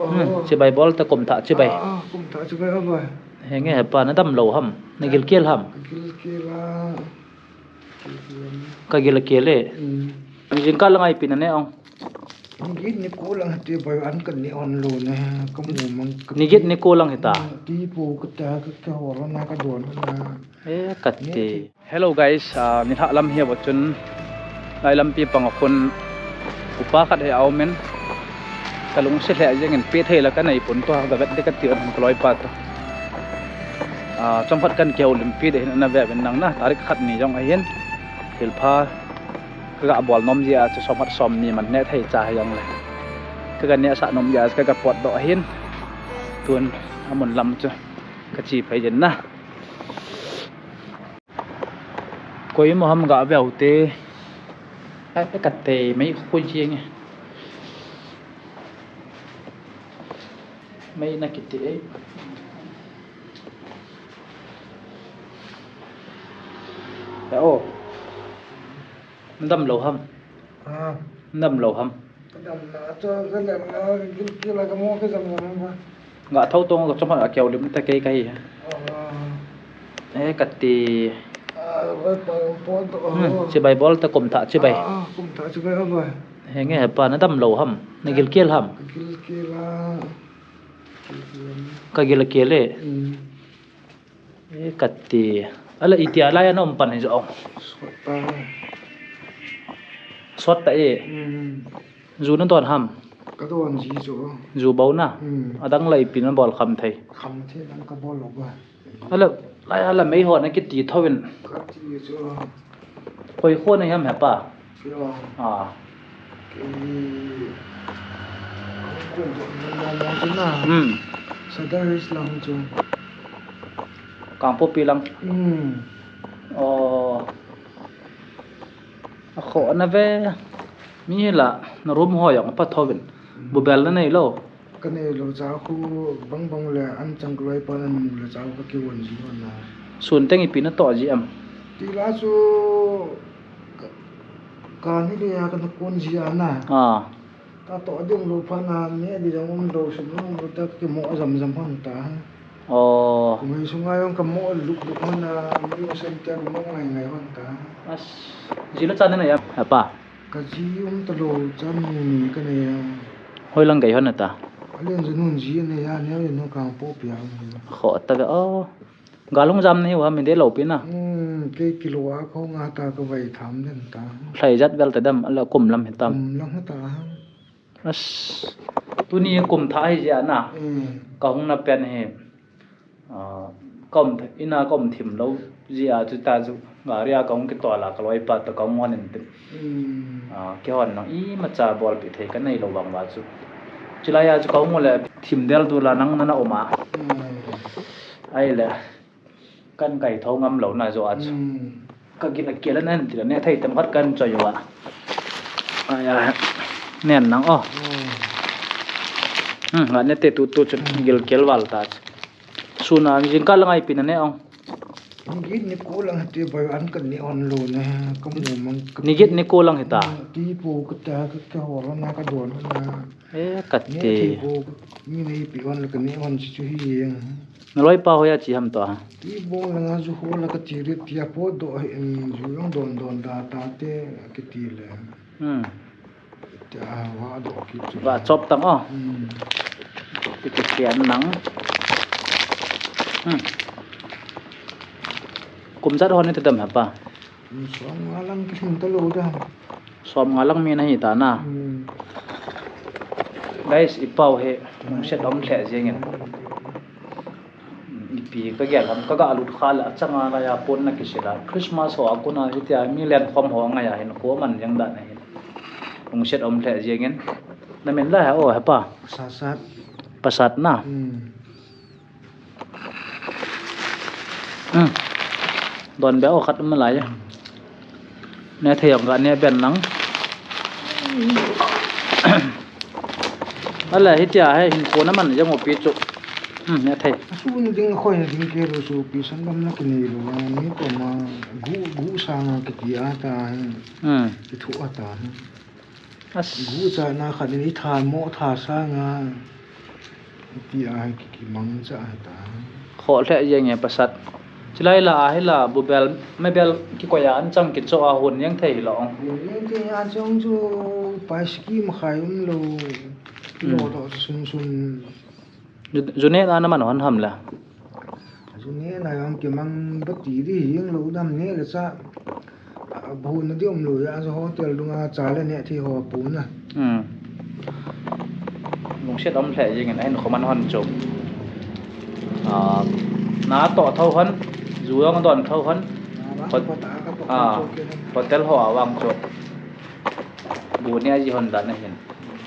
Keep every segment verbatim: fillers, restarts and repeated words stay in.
Hmm, chibai bol ta kum thah chibai. Ah, kum thah chibai a bai. Henge hepa, na dam lou ham? Na gilkel ham? Gilkel a. Ka gilkel e. Hmm. Jingkah lang a ipi na ne ong? Ni get ni ko lang hite bai, an ka ne on lou ne. Ka mu mang ka. Ni get ni ko lang hita. Hmm, ti po ka ta ka, ka hol na ka don na. E, ka ti. Hello guys, ah, nilhah lam hi a va chun lai lampi pang a khun upa khat hi a um in, ka lungset lheh jeng in, pe thei la ka nei pon, tua ka vet ding ka ti un, ka loipa toh. Ah, chomkhat kan kihoulimpi ding ahin, na ve uvin nang na, tarik khat ni jong ahin, thilpha ka ga bol nom jeh a chu somkhat somni man neh thei cha hi jong le, ka ga nehsah nom jeh a chu ka ga potdoh ahin, tun amun lam chu ka che phei jeng na. Koi mo ham ga ve u te. Ai, ka te mai khu jeng e. Mai na kiti e. Ya o. Na dam lou ham? Ha. Na dam lou ham? Ka dam na, chu ka lem na, gilkel a ka mo ka jam jam ba. Ga thou tong ka chomkhat a kihoulim ta kei ka hi. Ah. E, ka ti. Ah, bai pa po to. Hmm, chibai bol ta kum thah chibai. Ah, kum thah chibai a bai. Henge hepa, na dam lou ham? Na gilkel ham? Ka gilkel a. Ka gilkel e. Hmm. E, ka ti. Ala itia lai a na um pan hi jo. Sot ta. Sot ta e. Hmm. Ju na don ham? Ka don ji chu. Ju bou na? Hmm. Adang lai ipi na bol kham thei? Kham thei dang ka bol lou ba. Ala, lai ala mei ho na kiti thouvin. Ka ti chu. Koi kho na ham hepa? Kilo. Ah. Ki, ko ko na na na na. Hmm. Sadar Hills lang chu. Kangpokpi lang. Hmm. Oh. A kho na ve. Mi la, na room ho jong apha thouvin. Hmm. Bubel na nei lou. Ka nei lou cha khu bang bang le an chang ka loipa nan mu le cha khu ka kivon ji hon na. Sun teng ipi na toh ji am? Ti la chu ka, ka ni le ya ka na kon ji a na. Ah. Ka toh ding lou pha na ne di jong um lou, sum lou um lou ta ka kimo jam jam hon ta. Oh. Kum hei sunga jong ka mo luk luk hon na, mi sen te mo ngai ngai hon ta. As, ji la cha na ya, hepa? Ka ji um ta lou, cha nu ni ka nei a. Hoi lang gai hon ta? Alen ju nun ji nei a, neo in nu Kangpokpi a um. Kho ta ve o. Gal hung jam na hiu ham, mi de lou pi na. Hmm, kei kilo a kho nga ta ka vai tham den ta. Lhai jat vel ta dam, ala kum lam hi tam. Kum lam hi ta. As, tuni kum thah hi jeh a na. Hmm. Ka hung na pen hi. Ah, ka um th-, ina ka um thim lou jeh a chu ta chu, gari a ka hung kitol a ka loipa toh ka hung hon in tin. Hmm. Ah, kihon nang imacha bolpi thei ka nei lou vang uva chu. Chulai a chu ka hung u le thim del dul a nang na na um a. Hmm. Ahile, kan kai tho ngam lou na jo a chu. Hmm. Ka gilkel a nen ti le, neh thei tem khat kan choi uva. Aya, nen nang o. Hmm. Hmm, nga neh te tu tu chun gilkel val ta chu. Sun a, jingkah lang a ipi na ne ong? Ni get ni ko lang hite bai, an ka ne on lou ne, ka mu mang ka. Ni get ni ko lang hita. Hmm, ti po ka ta ka, ka hol na ka don na. E, ka ti. Ne thei po, mi nei pi on le ka ne on chu chu hi jeng. Na loipa hoiya che ham toh a? Ti bong langa ju hol a ka che ri tia potdoh hi, em, ju jong don don da ta te kiti le. Hmm. Tia va doh kit chu. Va chop tang o. Hmm. Ti kiti an nang. Hmm. Kum jat hon ni ta dam hepa? Som nga lang kilhin ta lou da. Som nga lang mi na hi ta na. Hmm. Guys, i pau hi lungset um lheh jeng in. Ipi ka gel ham, ka ga lut kha le achang a lai a pon na kisil a. Christmas ho a kon a hitia mi len khom ho ngai a hin ko man jeng dan a hin. Lungset um lheh jeng in. Na min la ha o hepa? Pasat. Pasat na. Hmm. Hmm. Don be o khat um lai. Ne thei ong ka ne ben nang. Ala hitia he hin ko na man jang o pi chu. Hmm, ne thei. Sun ding khoi ding ke ru su pi san dam na ki nei lu ni ko ma gu gu sa nga ki ti a ta. Hmm. Ki thu a ta. As. Gu cha na khat ni tha mo tha sa nga. Ti a hi ki, kimangcha ta. Kho lheh jeng e pasat. Chilai la a hi la bu bel, me bel kikoi a an chang kicho a hun jeng thei hi lo. Hun jeng thei a chang chu pai scheme khai um lo. Kilo Hmm. lo sun sun. Ju, ju ne na na man hon ham la. Ju ne na jong kimang ba ti di jeng lo dam ne le cha. A, bu na di um lo ya, so hotel dunga cha le ne thi ho pu na. Hmm. Lungset um lheh jeng in a hin khoman hon chu. A, na to tho hon, ju jong don tho hon. Na ba Hot-, ko ta ka to a, cho ke na. Hotel ho a vang chu. Bu ne a ji hon dan a hin.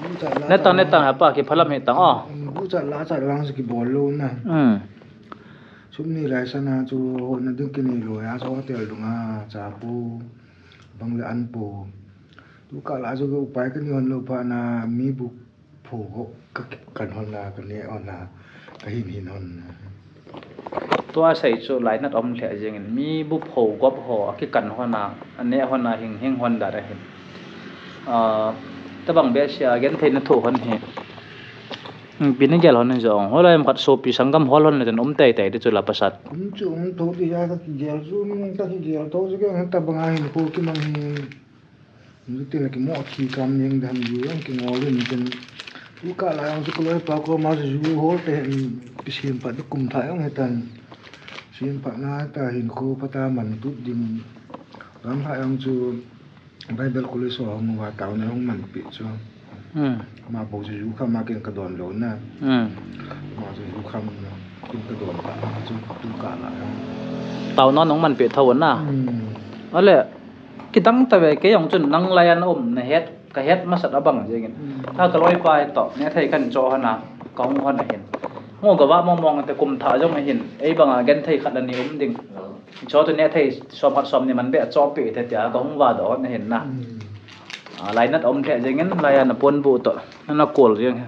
Bu cha la Ne cha tang, ne la. tang, ha pa, kiphalam hi tang, a. Hmm, bu cha la cha vang se kibol lo na. Hmm. Sum ni lai sana chu hon na ding kinei lo ya, so hotel dunga cha pu, bang le an pu. Tu ka la chu upai ka ni hon lo pha na mi bu pho ho ka kan hon na ka ne hon na ka hin hin hon na. Tua sei chu lainat um lheh jeng in mi bu pho gop ho a kikan hon a, a ne hon a hing hing hon da da hin. A, tabang be sia gen thei na tho hon hi. Pi na gel hon jong. Holai em khat sopi sanggam hol hon le ten um tei tei di chu la pasat. Um chu um tho di ya ka kigel chu, um ka kigel tho chu ke ta bang a hin ko kimang hi. Um chu te la kimo khi kam jeng dam ju jong kingol in ten. Tu ka la jong chu ko loi pa ko ma ju hol te, um, kisim pat kum tha jong he tan. Sim pat na ta hin ko pa ta man tut ding. Lam tha jong chu Bible College ho hung va tao na hung man pi chu. Hmm. Ma bo chu ju kha ma ken ka don lo na. Hmm. Ma chu ju kha ma ken ka don ta chu tu ka la. Tao non hung man pi tho na. Hmm. Ale, kidang ta ve ke jong chun nang lai an um na het, ka het masat a bang jeng in. Hmm. A ka loi pa to, ne thei kan cho hana, ka hung hon a hin. Ngo ka va mong mong te kum tha jong a hin, ei bang a gen thei khat la ni um ding. Cho tu ne thei som khat som ni man be a cho pi te tia ka hung va do na hin na. Hmm. A, lainat um lheh jeng in, lai a na pon bu to, na na kol jeng.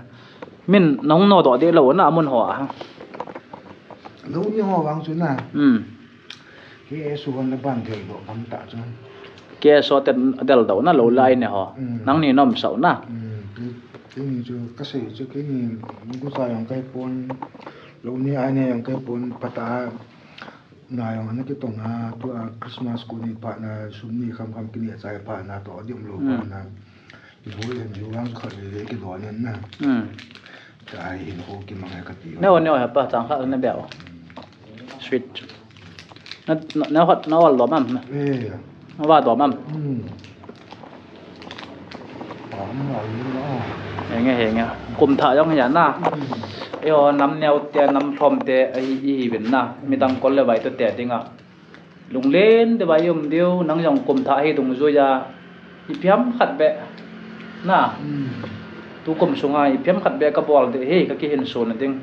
Min nong no do de lo na mun ho a. Lo ni ho vang chu na. Hmm. K S O hon na ban thei do kam ta chu. K S O ten del do na lo lai ne ho. Hmm. Nang ni nom sau na. Hmm. Ki, ki ni chu ka sei chu ki ni bu sa jong kai pon. Lo ni ai ne jong kai pon pata. Na jong ana kitong a, tu a Christmas ko ni pha na, sum ni kham kham kini a chai pha na, to dim lo pha Hmm. na. Ki hoi hen ju lang khat le le ki don nen na. Hmm. Ka ai hin ho ki mang ka ti. Ne o, ne o, ha pa, chang khat ne bia o. Sweet. Na, na, na hot, na ol lo mam na. Eh. Na va do mam. Hmm. Henge, henge. Kum tha jong hi a na. Eiho nam neo te, nam lhom te, ahi, i hi vin na. Midang kol le vai to te dinga. Lunglen te vai um diu, nang jong kum tha hi dungjuia. I phiam khat be. Na. Tu kum sunga, i phiam khat be ka bol de hi, ka kihin sun ding.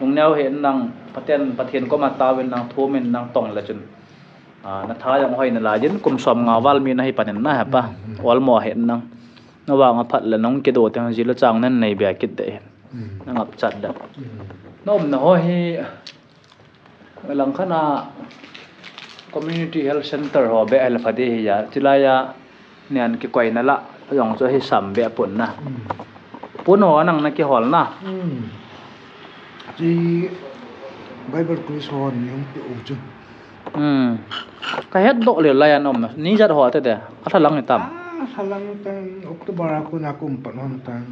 Lungneo hi nang, Pathen, Pathen koma taovin nang, thumin nang tong le chun. A, na tha jong hoi nalai jin, kum som nga val mi nahi panin na, he pa. Olmo ahi nang. Na vang aphat le nong kido teng jil le chang nen nei bia kit de hin. Na ngap chat de. Na umna ho hi, langkhat a community health center ho be hel pha di hi a, chilai a, nian kikoina la, jong chu hi sam be pon na. Pon ho nang na kihol na. Chi Bible College ho ni hung pe u chu. Hmm. Ka het doh le lai an um na. Ni jat ho te de. A thalang ni tam. A thalang tan October a kona kum pan hon tan.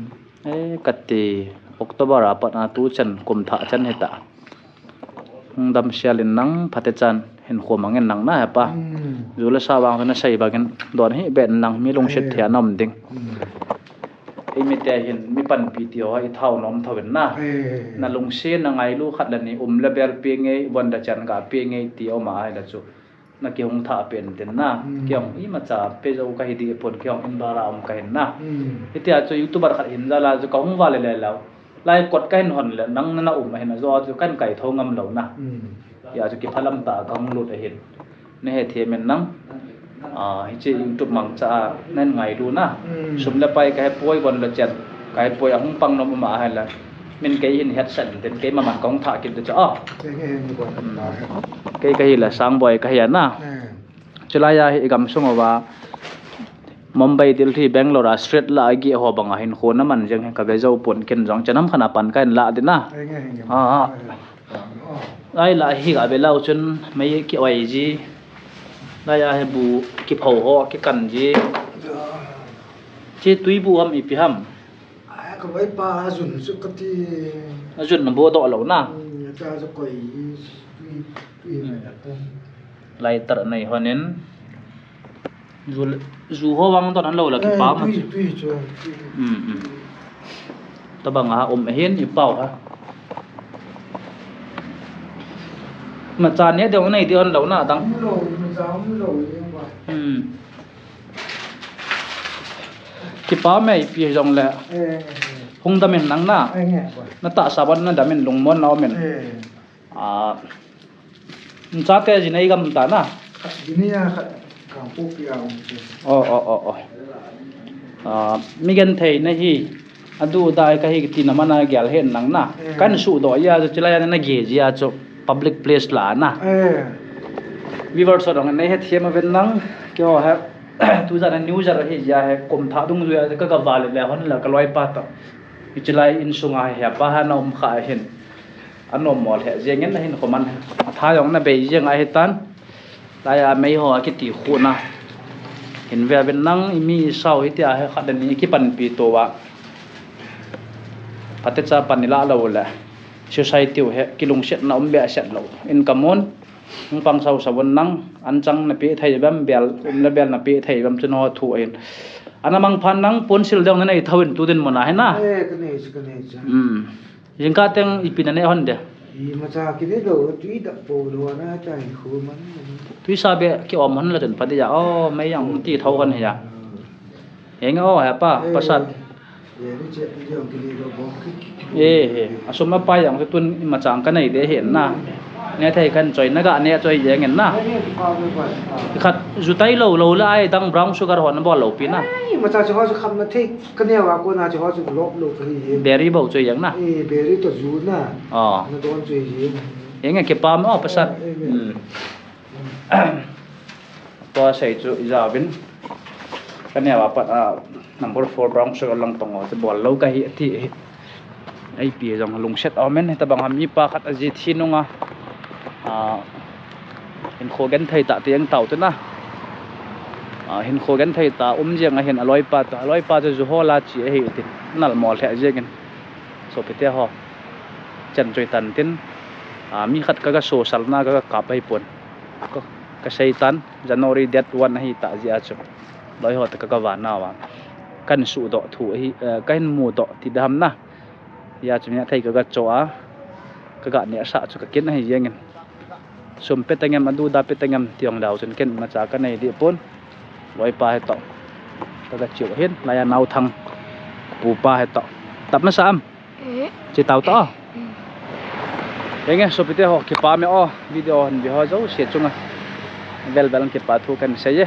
Eh, kati October a pat a tu chan kum tha chan hi ta. Hung dam sial in nang phate chan hin khom angin nang na he pa. Ju le sa vang na sei bangin don hi ben nang mi lungset thia na um ding. Ei mi te hin mi panpi ti ho i thau nom thovin na. Na lungset na ngailu khat le ni um le bel pe ngei, von da chan ga pe ngei ti um a hi la chu. Na kihung tha pen tin na. Kihung imacha pe jo ka hi di pon kihung in bara um ka hin na. Hitia chu YouTuber khat hin ja la chu ka hung va le le lau. Lai kot ka hin hon le nang na na um a hin a jo chu kan kai tho ngam lo na. Tia chu kiphalam ta ka hung lut a hin. Na he thiem in nang. A, hiche YouTube mangcha a nan ngailu na. Sum le pai ka he poi von le chen. Ka he poi a hung pang nom um a hi la. Min kei hin het san tin kei maman ka hung tha kit de cha. Kei ka hi la Sangboi ka hi a na. Chulai a hi i gam sung uva. Mumbai, Delhi, Bangalore a street lah a geh ho banga hinkho na man jeng hi ka ve jou pon, ken jong chan ham khat a pan ka hin lah ding na. Henge, henge. Ah, ah. Henge. Ai lah hi ka ve lou chun mei ki oi ji. Lai a hi bu ki pho ho ki kan ji. Chi tui bu ham ipi ham. Ai, ka vai pa a jun chu ka ti. A jun na bu doh lou na. Hmm, ta chu koi tui, tui mai ta. Lighter nei honin. Ju, ju ho vang don lou la ki pa ma. Tui, tui chu. Hmm, hmm. Tabang a um hin i pau ha. Macha ne deu nei deu lou na dang. Um lou, macha um lou, ye ba. Hmm. Kipa mei pi jong le. Eh, eh, eh. Hung dam in nang na. Eh, nge, ba. Na tahsa ban na dam in lungmon na um in. Eh. Ah. Chate ji nei gam ta na. Khat ji nei a khat Kangpokpi a um te. Oh, oh, oh, oh. Ah, mi genthei na hi. Adu dai ka hi ti na mana gel hen nang na. Eh. Kan su do ya chu chilai na ge ji a chu public place la na. Eh. Viewers ho dong nei hethem a ven nang. Kio ha tu ja na new ja hi ja he kum tha dung ju ya ka ka va le le hon la ka loi pa to. Ichilai insunga hi pa ha na um kha hin. Anom mol he jeng in hin khoman. Atha jong na bei jeng a hi tan. Lai a mei ho a kiti khu na. Hin ve ven nang i mi i sao hi ti a he khat ni ki pan pi to wa. Pate cha pan ni la lo le. Society u he ki lungset na um be set lo. In ka mon. Hung pang sao sao nang. An chang na pi thei bam bel. Um le bel na pi thei bam chun ho thu in. Ana mang phan nang pon sil dong na nei thau in tu din mo na he na. Eh, ka nei chu, ka nei chu. Hmm. Jingkah teng ipi na ne hon de? Imacha kine lou, tui dap po lou na chai khu man. Tui sa be ki om hon la chun pha de ya. Oh, mei yang ti thau hon he ya. Eng o he pa, eh, pasat. Eh, ni che pi jong kine lou bong ki, ki, ki. Eh, eh. Asum a pa yang tun imacha ka nei de he na. Ne thei kan choi na ga ne choi jeng en na. Ai, ne pa, ne pa, pa. Khat jutai lou lou la ai dang brown sugar hon bol lou pi na. Ai, macha chu ho chu kham na thei. Ka neo a kona chu ho chu lop lou ka hi e. Berry bou chu jeng na. Eh, berry to ju na. Oh. Na don chu e. Eng e kipa mo pasat. Eh, eh, eh. Hmm. Tua sei chu i ja vin. Ka neo a pat a number four brown sugar lang tong o chu bol lou ka hi ti. Ai pi jong lungset a men ta bang ham mi pa khat a ji thi nunga. Ah, hinkho genthei ta ti ang tau te na. Ah, hinkho genthei ta um jeng a hin a loi pa ta, a loi pa chu ju ho la chi a hi tin. Nal mol he jeng in. Sopite ho. Chan choi tan tin. Ah, mi khat ka ga so sal na ka ga kap ai pon. Ka, ka sei tan January date one a hi ta ji a chu. Loi ho ta ka ga va na wa. Kan su do thu a hi, eh, ka hin mu do ti dam na. Ya chu mi a thei ka ga cho a. Ka ga ne a sa chu ka kin a hi jeng in. Sum pe tengem, adu da pe tengem, tiong dau chun ken macha ka nei di pon. Loi pa he to. Ka ga chiu hin, lai a nau thang. Pu pa he to. Tap na sa am? Eh. Chi tau to. Mm. Eng e, sopite ho, kipa me o. Video hon vi ho jo, se chunga. Vel vel kipa thu kan sei e.